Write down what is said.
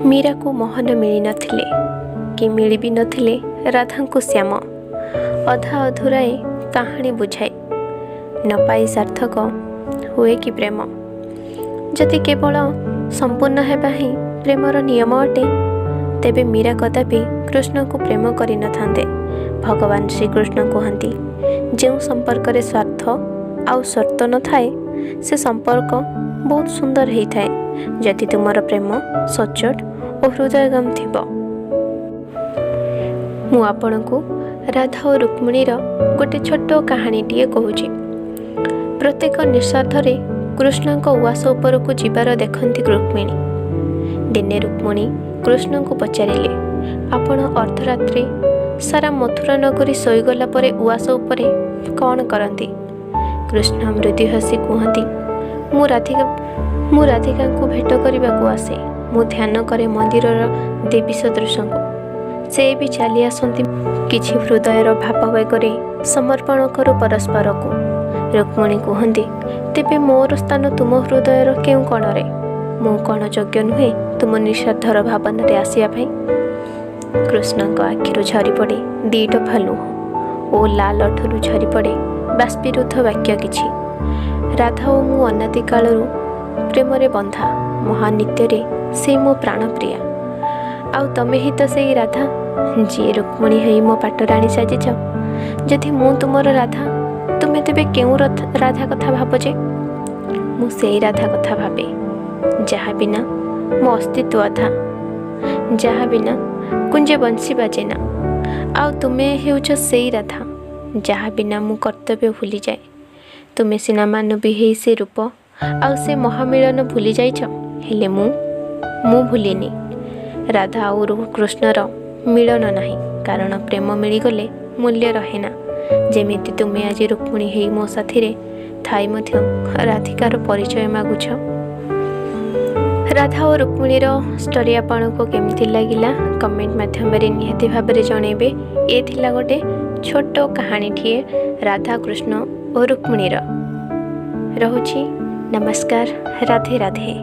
ମୀରାକୁ ମୋହନ ମିଳିନଥିଲେ କି ମିଳି ବି ନଥିଲେ ରାଧାଙ୍କୁ ଶ୍ୟାମ। ଅଧା ଅଧୁରାଏ କାହାଣୀ ବୁଝାଏ, ନ ପାଇ ସାର୍ଥକ ହୁଏ କି ପ୍ରେମ? ଯଦି କେବଳ ସମ୍ପୂର୍ଣ୍ଣ ହେବା ହିଁ ପ୍ରେମର ନିୟମ ଅଟେ, ତେବେ ମୀରା କଦାପି କୃଷ୍ଣଙ୍କୁ ପ୍ରେମ କରିନଥାନ୍ତେ। ଭଗବାନ ଶ୍ରୀକୃଷ୍ଣ କୁହନ୍ତି, ଯେଉଁ ସମ୍ପର୍କରେ ସ୍ୱାର୍ଥ ଆଉ ସର୍ତ୍ତ ନଥାଏ, ସେ ସମ୍ପର୍କ ବହୁତ ସୁନ୍ଦର ହେଇଥାଏ। ଯଦି ତୁମର ପ୍ରେମ ସଚ୍ଚୋଟ ଓ ହୃଦୟଙ୍ଗମ ଥିବ। ମୁଁ ଆପଣଙ୍କୁ ରାଧା ଓ ରୁକ୍ମିଣୀର ଗୋଟେ ଛୋଟ କାହାଣୀଟିଏ କହୁଛି। ପ୍ରତ୍ୟେକ ନିଃସ୍ୱାର୍ଥରେ କୃଷ୍ଣଙ୍କ ଉଆସ ଉପରକୁ ଯିବାର ଦେଖନ୍ତି ରୁକ୍ମିଣୀ। ଦିନେ ରୁକ୍ମିଣୀ କୃଷ୍ଣଙ୍କୁ ପଚାରିଲେ, ଆପଣ ଅର୍ଦ୍ଧରାତ୍ରି ସାରା ମଥୁରା ନଗରୀ ଶୋଇଗଲା ପରେ ଉଆସ ଉପରେ କ'ଣ କରନ୍ତି? କୃଷ୍ଣ ମୃଦୁ ହସି କୁହନ୍ତି, ମୁଁ ରାଧିକାଙ୍କୁ ଭେଟ କରିବାକୁ ଆସେ। ମୁଁ ଧ୍ୟାନ କରେ ମନ୍ଦିରର ଦେବୀ ସଦୃଶଙ୍କୁ। ସେ ବି ଚାଲି ଆସନ୍ତି। କିଛି ହୃଦୟର ଭାବାବେଗରେ ସମର୍ପଣ କରୁ ପରସ୍ପରକୁ। ରୁକ୍ମିଣୀ କୁହନ୍ତି, ତେବେ ମୋର ସ୍ଥାନ ତୁମ ହୃଦୟର କେଉଁ କୋଣରେ? ମୁଁ କ'ଣ ଯୋଗ୍ୟ ନୁହେଁ ତୁମ ନିଃସ୍ୱାର୍ଥର ଭାବନାରେ ଆସିବା ପାଇଁ? କୃଷ୍ଣଙ୍କ ଆଖିରୁ ଝରିପଡ଼େ ଦି ଟୋପା ଲୁହ ଓ ଲାଲ ଓଠରୁ ଝରିପଡ଼େ ବାଷ୍ପୀରୁଦ୍ଧ ବାକ୍ୟ କିଛି। ରାଧା ଓ ମୁଁ ଅନାଦି କାଳରୁ ପ୍ରେମରେ ବନ୍ଧା। ମହାନିତ୍ୟରେ ସେ ମୋ ପ୍ରାଣପ୍ରିୟା। ଆଉ ତମେ ହିଁ ତ ସେଇ ରାଧା, ଯିଏ ରୁକ୍ମିଣୀ ହେଇ ମୋ ପାଟରାଣୀ ସାଜିଛ। ଯଦି ମୁଁ ତୁମର ରାଧା, ତୁମେ ତେବେ କେଉଁ ରାଧା କଥା ଭାବ ଯେ? ମୁଁ ସେଇ ରାଧା କଥା ଭାବେ, ଯାହା ବିନା ମୋ ଅସ୍ତିତ୍ୱ ଅଧା, ଯାହା ବିନା କୁଞ୍ଜେ ବଂଶୀ ବାଜେନା। ଆଉ ତୁମେ ହେଉଛ ସେଇ ରାଧା, ଯାହା ବିନା ମୁଁ କର୍ତ୍ତବ୍ୟ ଭୁଲିଯାଏ। ତୁମେ ସିନା ମାନବୀ ହେଇ ସେ ରୂପ ଆଉ ସେ ମହାମିଳନ ଭୁଲି ଯାଇଛ, ହେଲେ ମୁଁ ଭୁଲିନି। ରାଧା ଆଉ କୃଷ୍ଣର ମିଳନ ନାହିଁ, କାରଣ ପ୍ରେମ ମିଳିଗଲେ ମୂଲ୍ୟ ରହେନା। ଯେମିତି ତୁମେ ଆଜି ରୁକ୍ମିଣୀ ହେଇ ମୋ ସାଥିରେ ଥାଇ ମଧ୍ୟ ରାଧିକାର ପରିଚୟ ମାଗୁଛ। ରାଧା ଓ ରୁକ୍ମିଣୀର ଷ୍ଟୋରି ଆପଣଙ୍କୁ କେମିତି ଲାଗିଲା, କମେଣ୍ଟ ମାଧ୍ୟମରେ ନିହାତି ଭାବରେ ଜଣାଇବେ। ଏ ଥିଲା ଗୋଟେ ଛୋଟ କାହାଣୀଟିଏ ରାଧା, କୃଷ୍ଣ ଓ ରୁକ୍ମିଣୀର। ରହୁଛି, ନମସ୍କାର, ରାଧେ ରାଧେ।